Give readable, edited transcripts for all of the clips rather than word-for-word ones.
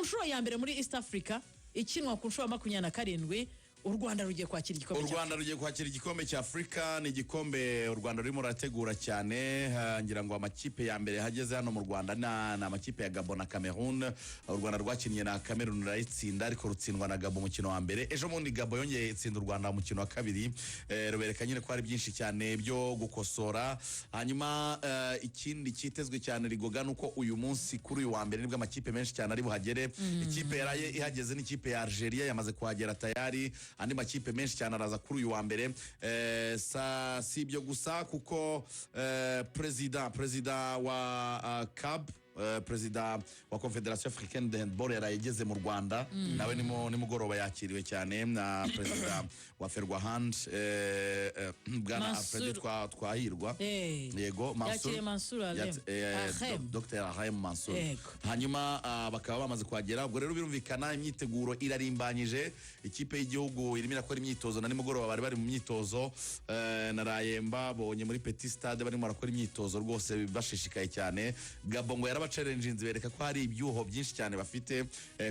Ku nshuro ya mbere muri East Africa, ikinwa ku nshuro ya 27, u Rwanda rugiye kwakira igikombe U cya Rwanda rugiye kwakira igikombe cya Afurika. Ni igikombe u Rwanda rurimo rurategura cyane. Ngira ngo amakipe ya mbere yahageze hano mu Rwanda ni amakipe ya Gabon na Cameroon. U Rwanda rwakinnye na Cameroon rurayitsinda, ariko rutsindwa na Gabon umukino wa mbere. Ejo bundi Gabon yongeye itsinda u Rwanda mu mukino wa kabiri. Rubereka nyine ko hari byinshi cyane byo gukosora. Hanyuma ikindi cyitezwe cyane rigoga ni uko uyu munsi, kuri uyu wa mbere, nibwo amakipe menshi cyane ari buhagere. Ikipe yaraye ihageze n'ikipe ya Algeria, yamaze kuhagera tayari. Andi makipe menshi cyane araza kuri uyu wa mbere. Si ibyo gusa, kuko perezida wa CAB, perezida wa Confederation Africaine de Handball, yaraye igeze mu Rwanda nawe nimugoroba, yakiriwe cyane na perezida wa Ferwahand, bwana Mansour. Alfred Twahirwa. Yego. Yakiriye Mansour Alem. Ahem. Dr Ahem Mansour. Yego. Hanyuma bakaba bamaze kuhagera. Ubwo rero birumvikana imyiteguro irarimbanyije. Ikipe y'igihugu irimo irakora imyitozo, na nimugoroba bari bari mu myitozo. Naraye mbabonye muri Petit Stade barimo barakora imyitozo rwose bashishikaye cyane. Gabon ngo yarabachallenginze, bereka ko hari ibyuho byinshi cyane bafite,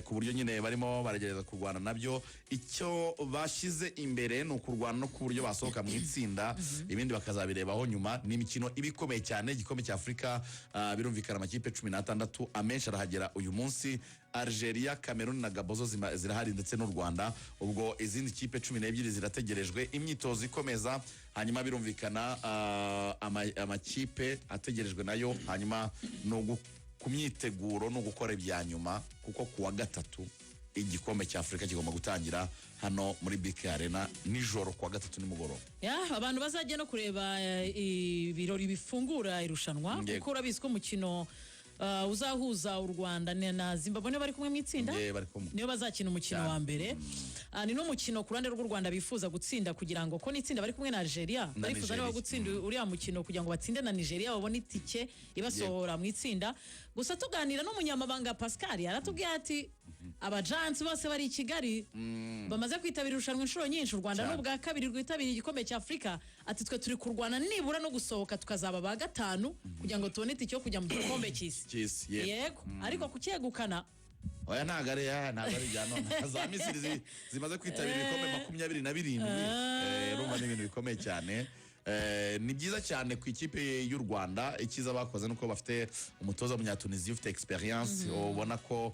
ku buryo nyine barimo baragerageza kurwana nabyo. Icyo bashyize imbere ni ukurwana no ku buryo basohoka mu itsinda, ibindi bakazabirebaho nyuma. Ni imikino iba ikomeye cyane, igikombe cya Afurika. Birumvikana amakipe 16 amenshi arahagera uyu munsi. Algeria, Cameroon na Gabon zo zirahari, ndetse n'u Rwanda. Ubwo izindi kipe 12 zirategerejwe, imyitozo ikomeza. Hanyuma birumvikana amakipe ategerejwe nayo. Hanyuma ni ku myiteguro ni ugukora ibya nyuma, kuko ku wa gatatu igikombe cya Afurika kigomba gutangira hano muri BK Arena nijoro ku wa gatatu nimugoroba. Ya, abantu bazajya no kureba ibirori bifungura irushanwa, kuko urabizi ko umukino uzahuza u Rwanda na Zimbabwe, niyo bari kumwe mu itsinda. Yeah, bari kumwe. Niyo bazakina umukino Cyane. wa mbere. Ni n'umukino ku ruhande rw'u Rwanda bifuza gutsinda, kugira ngo ko n'itsinda bari kumwe na Algeria, Na barifuza niba Nigeria. gutsinda uriya mukino kugira ngo batsinde na Nigeria, babone itike ibasohora mu itsinda. Gusa tuganira n'umunyamabanga Pascal, yaratubwiye ati abajansi bose bari i Kigali bamaze kwitabira irushanwa inshuro nyinshi, u Rwanda ni ubwa kabiri rwitabiriye igikombe cya Afurika. Ati twe turi kurwana nibura no gusohoka tukazaba ba gatanu kugira ngo tubone itike yo kujya mu gikombe cy'isi. Cy'isi, yego. Yego, ariko kucyegukana Oya, ntabwo ari ibya none. Za Misiri zimaze kwitabira ibikombe 27. Urumva ni ibintu bikomeye cyane. Ni byiza cyane ku ikipe y'u Rwanda. Icyiza bakoze nuko bafite umutoza w'Umunyatunisiya ufite experience. Ubona ko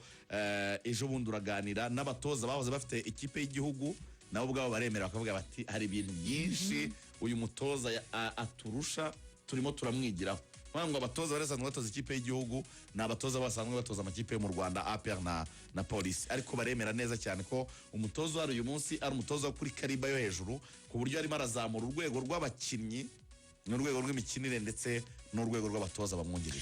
ejo bundi uraganira n'abatoza bahoze bafite ikipe y'igihugu, nabo ubwabo baremera bakavuga bati hari ibintu byinshi uyu mutoza aturusha, turimo turamwigiraho. Kuvuga ngo abatoza bari basanzwe batoza ikipe y'igihugu ni abatoza basanzwe batoza amakipe yo mu Rwanda, APR na Polisi, ariko baremera neza cyane ko umutoza uhari uyu munsi ari umutoza wo kuri calibre yo hejuru, ku buryo arimo arazamura urwego rw'abakinnyi n'urwego rw'imikinire ndetse n'urwego rw'abatoza bamwungirije.